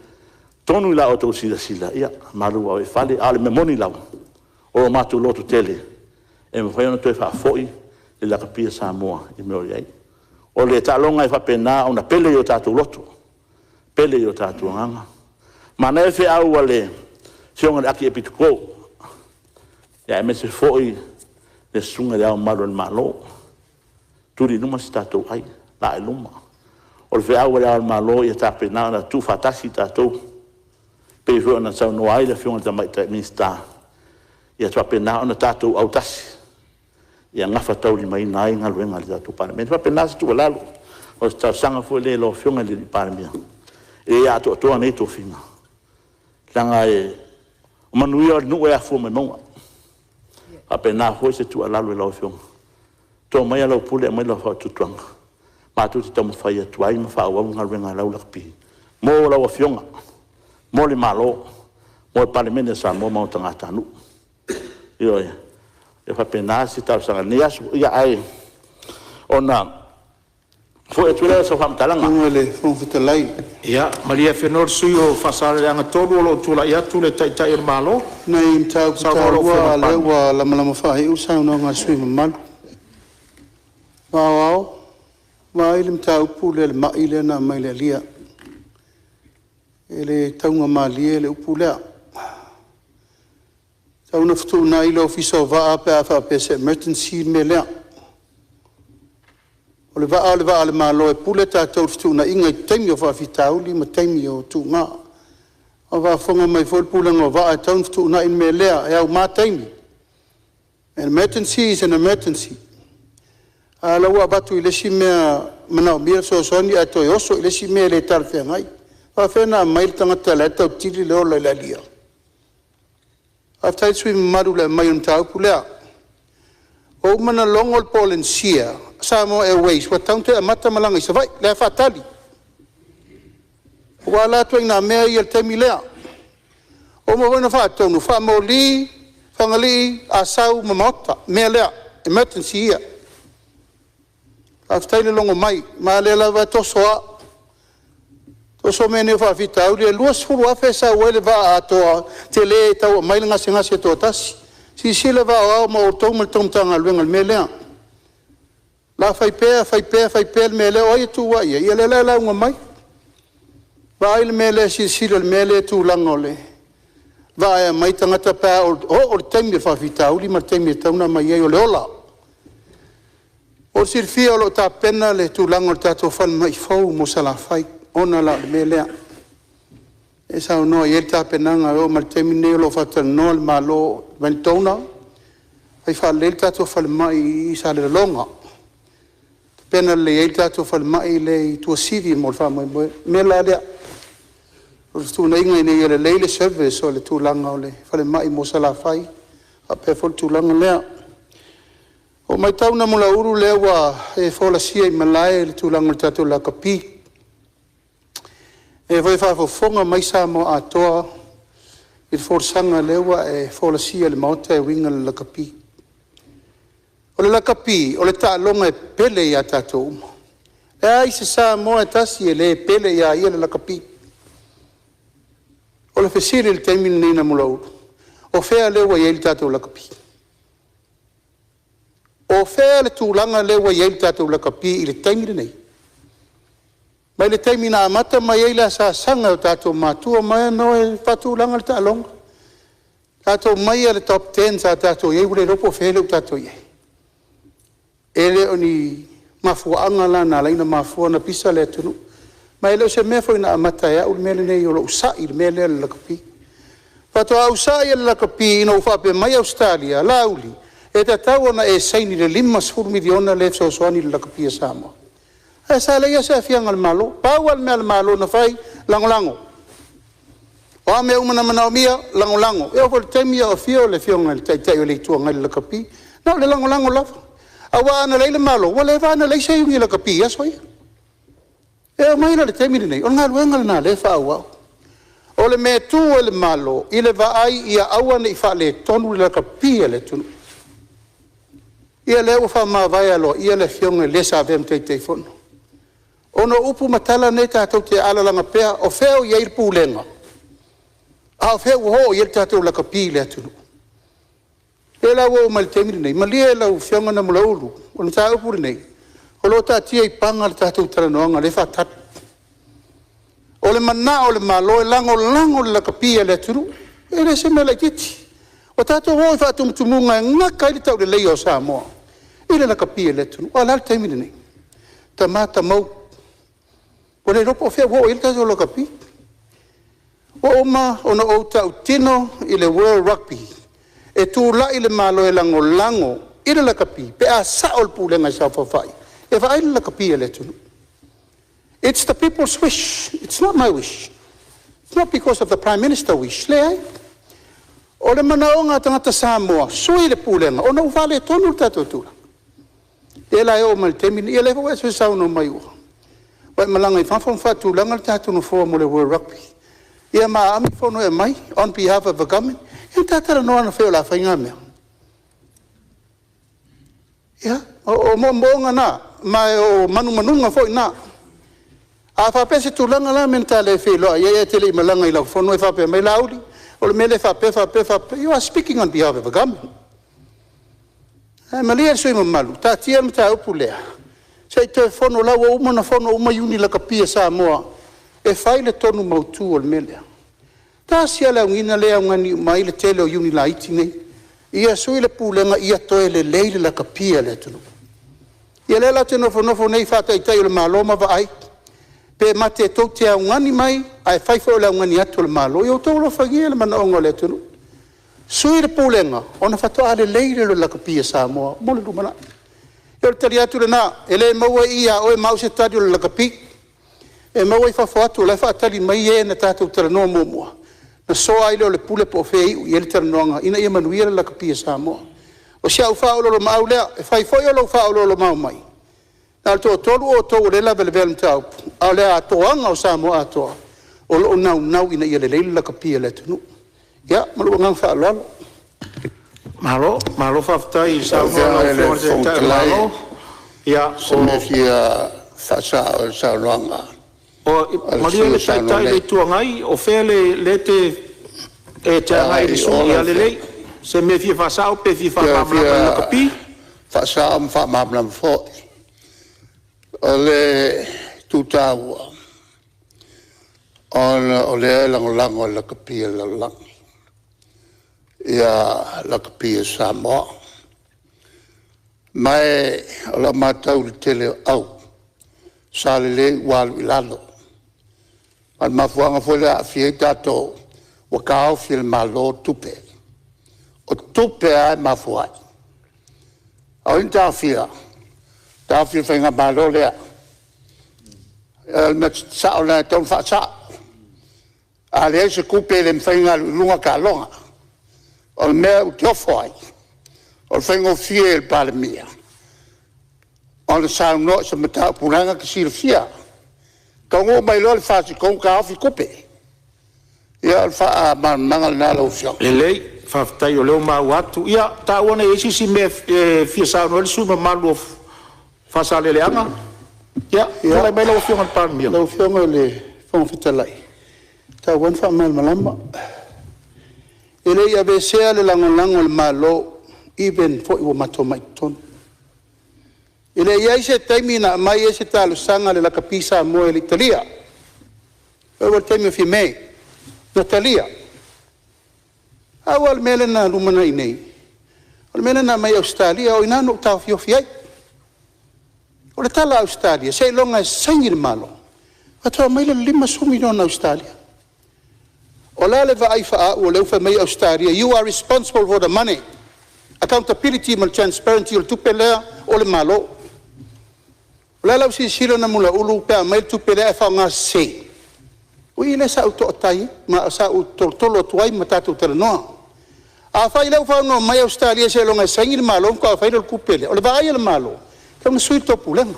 tonu i la outou silasila, ia malu ave i fale, a o le mea moni lava, o lo matou lototele e mafai ona toe faafoi le lakapi a Samoa i le mea o i ai. O le taaloga e faapena ona pele i o tatou loto, pele i o tatou agaga. Manaia le feau a le Afioga i le Akiepikopo aemaise foi le Susuga i Le Ao Mamalu o le Malo, tuli i luma so tatou ai, laa i luma. O le feau a Le Ao o le Malo ia faapena ona tuufaatasi tatou, pei foi ona saunoa ai le Afioga i le Tamaitai Minisita, ia faapena ona tatou autasi ia gafataulimaina ai galuega a le tatou Palemene. E faapena se tuualalo, o se talosaga foi lea i lau Afioga i le Palemia, e le atoatoa nei tofiga, leaga o manuia o le nuu e afua mai mauga. E faapena foi se tuualalo i lau Afioga, to maia lau pule aumai lau faatuatuaga, matou te taumafai atu ai ma faaauau galuega a lau lakapi mo lau Afioga, mo le Malo, mo le Palemene o Samoa ma ona tagatanuu. Ioe. E faapena se talosaga i lenei aso. Ae ona foi atu lea o sau faamatalaga… Lau Afioga i le Fofoga Fetalai… Ia malie Afenoa le sui usufono mo Faasaleleaga 3, o lo o tulai atu le Taitai o le Malo. O nai mataupu taua a o lea ua lamalama faaiu le saunoaga a le sui usufono mamalu. O Aao, vaai le mataupu lea i le mai lea na aumai le alia, e le taugamalie le upu lea. E tatau ona fetuunai le Ofisa o Vaa pe a faapea o se emergency le mea lea. O le vaa o le vaa a le Malo e pule tatou i fetuunaiga i taimi o faafitauli ma taimi o tuga. A o faafofoga mai foi le Pulega o Vaa e tatau ona fetuunai le mea lea, e auma taimi. Emergency is an emergency. A o lea ua avatu i le isi mea e manaomia le fesoasoani ae toe oso i le isi mea e le talafeagai. E faapefea ona aumai le tagata o la e tau tili le ola i le alia? Faafetai i le sui usufono mamalu i le aumai o le mataupu lea. Ua uma ona logo le Polenisia Samoa Airways ua tatau ona toe amata malaga i Savaii, la e faatali. Aua la ituaiga mea ia i le taimi lea. Ua uma foi ona faatonu, faamoli Fagalii, Asau ma Maota, mea lea, emergency ia. Faafetai le logo mai, ma o lea lava e toso lava, toso mea nei o faafitauli. E $20,000 e sau ai le vaa atoa tele e tau aumai le gasegase e toatasi. Silasila vaa o Ao ma outou ma le tou Matagaluega i le mea lea. O le a fai pea fai pea fai pea le mea lea, o ai e tua i ai? Ia o lea la e lauga mai. Vaai le mea lea, silasila i le mea lea i le tulaga o le vaa e aumai tagata pe a oo i le taimi o le faafitauli ma le taimi e tatau ona aumai ai, o le ola. Mo le silafia o lo o tapena le tulaga o le tatou falemai fou mo Salafai, ona la o le mea lea. E saunoa i ai le tapenaga, e oo mai i le taimi lenei o lo o faatalanoa le Malo ma ni donor e fai faalelei le tatou falemai i Salelologa, tapena lelei ai le tatou falemai lea i Tuasivi mo le faamoemoe. O le mea la lea, o le fetuunaiga ina ia lelei le service o le tulaga o le falemai mo Salafai faapea foi le tulaga lea. Ua ou matau Namulauulu o lea ua e folasia i malae le tulaga o le tatou lakapi. O lea foi e faafofoga mai Samoa atoa i le folasaga lea ua e folasia i le Maota e uiga i le lakapi. O le lakapi, o le taaloga e pele ia i tatou uma. E leai se Samoa e tasi e le pele ia ia le lakapi. O le fesili i le taimi lenei Namulauulu, o fea lea ua i ai le tatou lakapi? O fea le tulaga lea ua i ai le tatou lakapi i le taimi lenei? Mai le taimi na amata mai ai le asaasaga e o tatou matua ma e faatulaga le taaloga, tatou omai i le top 10 sa tatou i ai ua le iloa po o fea lea ua tatou i ai. E le o ni mafuaaga la na ala ai ona mafua ona pisa le atunuu. Ma e le o se mea foi na amata e au le mea lenei o lou sai i le mea lea o le lakapi. Faatoa ou sai i le lakapi ina ua faapea mai Ausetalia, Laauli, e tatau ona e saini i le $50 miliona lea e fesoasoani i le lakapi a Samoa. Ae sa leai lava se aafiaga o le Malo. Pau lava le mea a le Malo na fai, lagolago. O a mea uma na manaomia, lagolago. E oo foi i le taimi a o afio le Afioga i le Taitai o le Itu Agai i le lakapi, na o le lagolago lava. Aua ana leai le Malo, ua leva lava ona leai se Iuni Lakapi i aso ia. E oo mai la i le taimi lenei, o le galuega lena o lea e faaauau. O le mea e tu ai le Malo i le vaai ia aua ne i faaletonu le lakapi a le atunuu. Ia lea ua faamavae aloaia le afioga i le sa avea ma Taitaifono. Ona o upu ma tala nei tatou te alalaga pea, o fea o i ai le pulega, a o fea ua oo i ai le tatou lakapi i le atunuu. O lea la ua oo mai i le taimi lenei, malie lau Afioga Namulauulu, o le mataupu lenei, o lo o taatia i Paga le tatou talanoaga o lea e faatali. O le manao o le Malo e lagolago le lakapi a le atunuu, e le o se mea laitiiti. Ua tatou oo i faatumutumuga e gata ai le tauleleia o Samoa i le lakapi a le atunuu. A o le a le taimi lenei? Tama tamou, ua le iloa po o fea ua oo i ai le tatou lakapi. Ua uma ona ou tautino i le World Rugby, e tulai le Malo e lagolago i le lakapi pe a sao le pulega i saofafai e vaai le lakapi a le atunuu. It's the people's wish, it's not my wish. It's not because of the Prime Minister's wish, leai. O le manaoga o tagata Samoa, sui le Pulega ona ua faaletonu le tatou tulaga. Lea la e oo mai i le taimi lenei, ia lea foi ua e saunoa mai ua e malaga i fafo ma faatulaga le tatou nofoa mo le World Rugby. Ia ma a fono e aumai on behalf of the Government. Ia na ta talanoa ananafi o le a fai na mea. Ia, o moomooga na, ma o manumanuga foi na. A faapea se tulaga, o le a le mea na ta le feiloai ai ae e te le i malaga i lau fono e faapea mai, Laauli, o le mea lea e faapea, faapea, faapea. You are speaking on behalf of the Government. Ae malie le sui usufono mamalu, taatia le mataupu lea se i toe fono o la ua uma ona fono uma Iuni Lakapi a Samoa e fai le tonu mautu o le mea lea. Tasi lava le augina lea e augani uma ai le tele o Iuni laiti nei, ia sui le Pulega ia toe lelei le lakapi a le atunuu. Ia o lea la ou te nofonofo nei faa-Taitai o le Malo ma vaai, pe tou te augani mai ae fai foi o le augani atu a le Malo. Ia outou alofagia le manaoga o le atunuu, sui le Pulega ona faatoa lelei lea o le lakapi a Samoa mo le lumanai. Ia o le tali atu lena, e le maua i i ia oe ma au se tali o le lakapi, e maua i fafo atu o la e faatali mai e na tatou talanoa muamua ona soa ai lea o le pule po o fea e iu i ai le talanoaga ina ia manuia le lakapi a Samoa. O si au faaoloolomaau lea, e fai foi o lou faaoloolomaau mai, na o le toatolu outou o lea e lavelavea i le mataupu, a o le atoaga o Samoa atoa, o lo o naunau ina ia lelei le lakapi a le atunuu. Ia, ma lou agaga faaaloalo. Malo, malo faafetai i le Lau saunoaga a Afioga lau i Afioga le i le Fofoga Taitai o le Malo. Fetalai, Ia, o se mea fia faasao i le saunoaga a le Malie sui usufono le o saunoa Taitai o le nei. Itu Agai, o fea lea e te E agai i agai le i sui o usufono? lau Ia Afioga. lelei, o se mea e fia faasao pe fia Ou te faamalamalama i le fia lakapi? faasao ma faamalamalama foi. O le itu taua, ona o lea e lagolago e le lakapi a le lalolagi lakapi a Samoa. Ma o lau matau i le tele o au sa lelei ua alu i lalo. A o le mafuaaga foi lea e aafia ai tatou, ua taofi e le Malo tupe. O tupe lava e mafua ai. A o ai na taofia? Na taofi e le Faigamalo lea. O le mea sao lena e tatau ona faasao. A leai se tupe e le mafai ona alu i luga taaloga. O le mea ou te ofo ai, o le faigofie i le Palemia ona saunoa i se mataupu leaga e te silafia. E taunuu mai loa le FAST taofi tupe. Ia o le faamalamalamaga lena lau Afioga. Lelei, faafetai o lea ua maua atu. Ia, taua ne i i ai se isi mea e fia saunoa ai le sui usufono mamalu o Faasaleleaga. Ia, Ia, tulai mai lau Afioga i le Palemia. Lau Afioga i le Fofoga Fetalai, e tatau lava ona faamalamalama. E le i aveesea le lagolago a le Malo even foi ua matou mai i totonu. E le i i ai se taimi na aumai ai se talosaga a le Lakapi Samoa e le i talia. E oo i le taimi o Fiame, na talia. Pau lava le mea lea na lumanai nei, o le mea lea na aumai e Ausetalia, o i ina na ou taofiofi ai. O le tala a Ausetalia, seiloga e saini le Malo faatoa aumai lea o le $50 miliona Ausetalia. O le a le vaai faau o lea ua fai mai Ausetalia, you are responsible for the money, accountability ma le transparency o le tupe lea o le Malo. O le a lau silasila Namulauulu pe a aumai le tupe lea ae faaaoga sese? O i lea sa ou toatai ai ma sa ou tolotolo atu ai ma tatou talanoa. Afai o lea ua faunoa mai Ausetalia seiloga e saini le Malo ona faatoa fai lea o le tupe lea, o le vaai a le Malo, e tatau ona sui le taupulega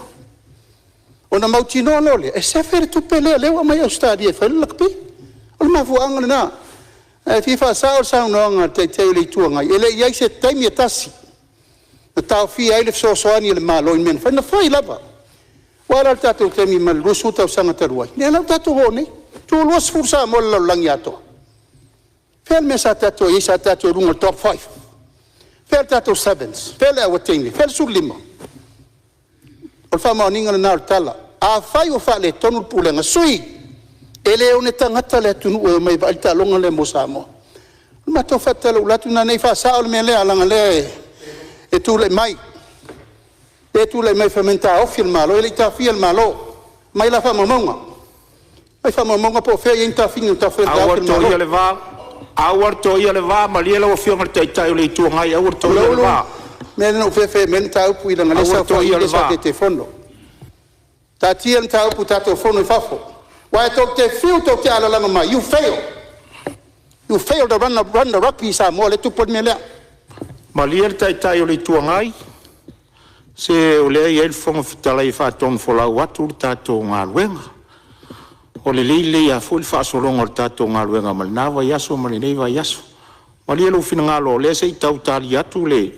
ona mautinoa loa lea e sefe le tupe lea ua aumai e Ausetalia e fai ai le lakapi. O le mafuaaga lena. Ae fia faasao le saunoaga a le Taitai o le Itu Agai, e le i i ai se taimi e tasi na taofia ai le fesoasoani a le Malo i mea na fai, na fai lava. Aua la le tatou taimi mai le 20 tausaga talu ai, lea la ua tatou o nei, toa-20 Samoa i le lalolagi atoa. O fea le mea sa tatou i ai? Sa tatou i luga o le top 5. O fea le tatou sevens? O fea le auwatine? O fea le 15? O le faamaoniga lena o le tala. Afai o faaletonu le Pulega, sui, e le o ni tagata le atunuu e omai e vaai le taaloga lea mo Samoa. O le matou faatalaula atu lena, ne i faasao le mea lea, leaga o lea e tulai mai, lea e tulai mai fai mai na taofi e le Malo. E le i taofia e le Malo, aumai la faamaumauga, aumai faamaumauga po o fea e i ai ni taofiga na taofi ai e le Aua le Malo. toia le va, aua le toia le va, malie lau Afioga i le Taitai o le Itu Agai, aua le toia le Paleulu, va. o le mea lea na ou fefe ai i le mataupu leaga o lea Aua sa le toia saofai le le sa va. Taitaifono. Taatia le mataupu tatou fono i fafo, aua tou te fiu tou te alalaga mai, you fail, you fail to run the rugby in Samoa lea e tupu ai le mea lea. Malie le Taitai o le Itu Agai, se o lea e i ai le Fofoga Fetalai e faatonufolau atu le tatou galuega. Ua lelei lelei lava foi le faasologa o le tatou galuega mai lena vaiaso ma lenei vaiaso. Malie lou finagalo o lea se i tau tali atu le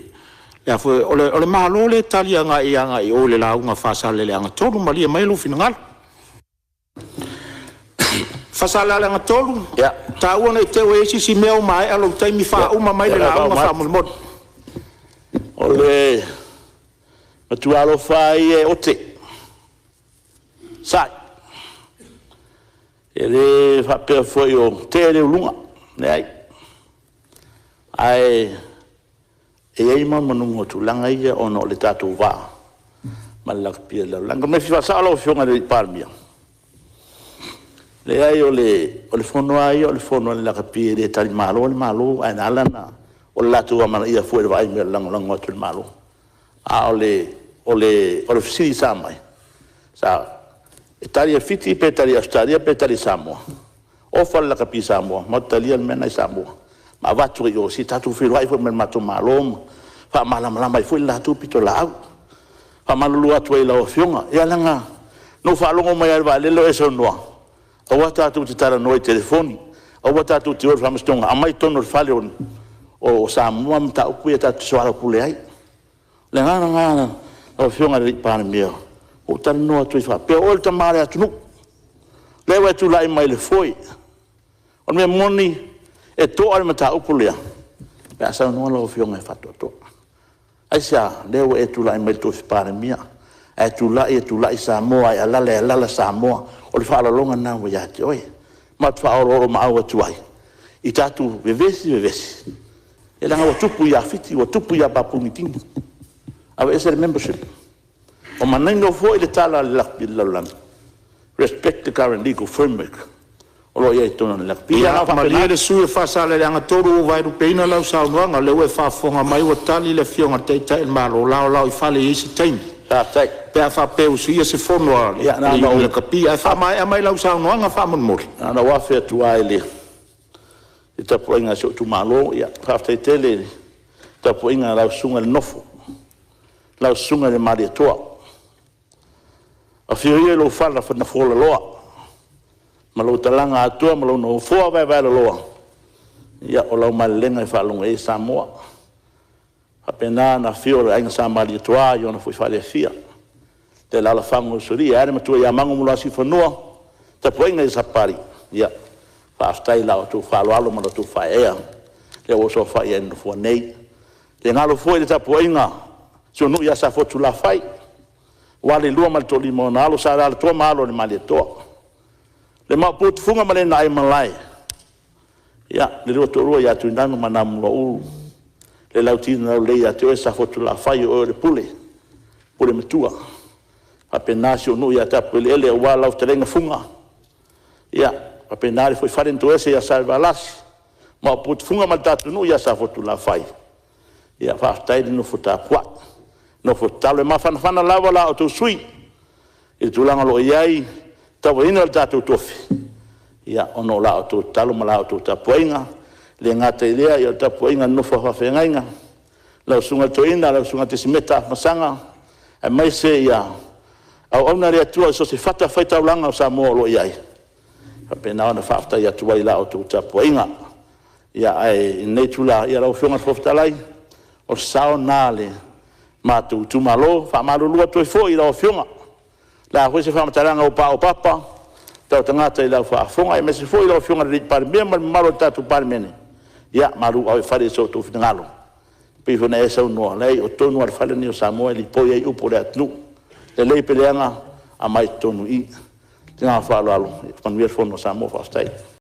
a o le Malo lea e tali agai i o i le lauga a Faasaleleaga 3. Malie maia lou finagalo. Faasaleleaga 3, taua ne i te i ua i ai se isi mea ua maea lou taimi, faauma mai Ia, le o le a lauga faauma atu. faamolemole. O le matua alofa lava ia e ote, sa'i. E le faapea foi o tea le uluga, leai. Ae i ai manumanuga o tulaga ia ona o le tatou va ma le lakapi o le lalolagi. O le mea e fia faasao lau Afioga i le Palemia, leai o le fono lava ia o le fono a le lakapi e le talimalo le Malo, ae na ala ona… o le latou amanaia foi o le vaai mai o le lagolago atu a le Malo. A o le fesili sa aumai, e tali e Fiti pe tali e Ausetalia pe tali e Samoa? Ofa le lakapi Samoa, matou te talia le mea lena i Samoa ma avatu ai i o, se i tatou feiloai foi ma le matou Malo ma faamalamalama ai foi le latou pitolaau. E faamalulu atu ai i lau Afioga, ia leaga na ou faalogo mai lava i le vaalele o e saunoa, aua tatou te talanoa i telefoni, aua tatou te o i le faamasinoga, aumai i totonu o le fale o Samoa mataupu ia tatou te soalaupule ai. O le agaga lena lau Afioga i le Palemia, ua ou talanoa atu ai faapea, o oe o le tama o le atunuu, o lea ua e tulai mai i le foe. O le mea moni, e toa le mataupu lea pe a saunoa lau Afioga e faatoatoa. Aisea? O lea ua e tulai mai i le tofi Palemia, a e tulai e tulai Samoa, a e alaala e alaala Samoa. O le faaaloaloga lena ua ia te oe. Matou te faaoloolomaau atu ai, i tatou vevesi vevesi, ia leaga ua tupu ia Fiti, ua tupu ia Papua Niu Kini, aveese le membership. Ua manino foi le tala a le lakapi o le lalolagi, respect the current legal framework o lo o i ai i totonu o le lakapi. Ia na Ia ona faapena. malie le sui usufono mo Faasaleleaga 3, ua ou vaelupeina lau saunoaga, o lea ua e faafofoga mai ua tali le Afioga i le Taitai o le Malo, laolao i fale e i ai se taimi Faafetai. pe a faapea e usuia se fono a Ia na le ona Iuni ou Lakapi. Ae faamaea mai lau saunoaga faamolemole. Na ona ou afe atu lava i le tapuaiga a si ou itumalo. Faafetai tele i le tapuaiga a lau Susuga i le Nofo, lau Susuga i le Malietoa. Afio ia i lou fala fualaloa ma lou talaga atoa ma lou nofoa vaevaeloloa, ia o lau malelega e faalogo i ai Samoa. E faapena ona afio le Aiga Sa Malietoa i ona foi fale e fia, le alaalafaga o Usoalii, ae a le Matua ia Mago ma Luasiufanua, le tapuaiga i Sapapalii, ia faafetai i la outou faaaloalo ma la outou faaeaea lea ua ou saofai ai i le Nofoa nei. E le galo foi le tapuaiga a si ou nuu ia Safotulafai, Aua le lua ma le toalima o ona alo, Sa Alalatoa ma alo o le Malietoa, le Maopu o Tufuga ma le Naimalae, le lua toalua ia Tuigano ma Namulauulu, le Lauti na Laulelei ia te oe Safotulafai o oe o le Pule, Pule Matua. E faapena si ou nuu ia Tapueleele aua lau fetalaiga Fuga, faapena le fale na toese ia Salevalasi, Maopu o Tufuga ma le tatou nuu ia Safotulafai, ia faafetai le nofo tapuai, nofo tatalo. E mafanafana lava la outou sui usufono i le tulaga o lo o i ai le tauaveina o le tatou tofi, ona o la outou tatalo ma la outou tapuaiga. E le gata i lea o le tapuaiga a le nofo a faafeagaiga, lau Susuga i le Toeaina lau Susuga Tesimeta Afamasaga, aemaise auauna a le Atua i so o se fatafaitaulaga o Samoa o lo o i ai, e faapena ona faafetai atu ai i la outou tapuaiga. Ae i lenei itula lau Afioga i le Fofoga Fetalai, o le sao lena o le matou itumalo. E faamalulu atu ai foi i lau Afioga, o le a foi se faamatalaga ua paopapa tautagata i lau faafofoga aemaise foi lau Afioga i le Palemia ma le mamalu o le tatou Palemene, ia malu ave i fale i so outou finagalo. E pei foi ona e saunoa, leai o totonu lava o le fale lenei o Samoa e lipoi ai upu o le atunuu, lelei pe leaga, aumai i totonu i i. Ma le agaga faaaloalo. Manuia le Fono a Samoa. Faafetai.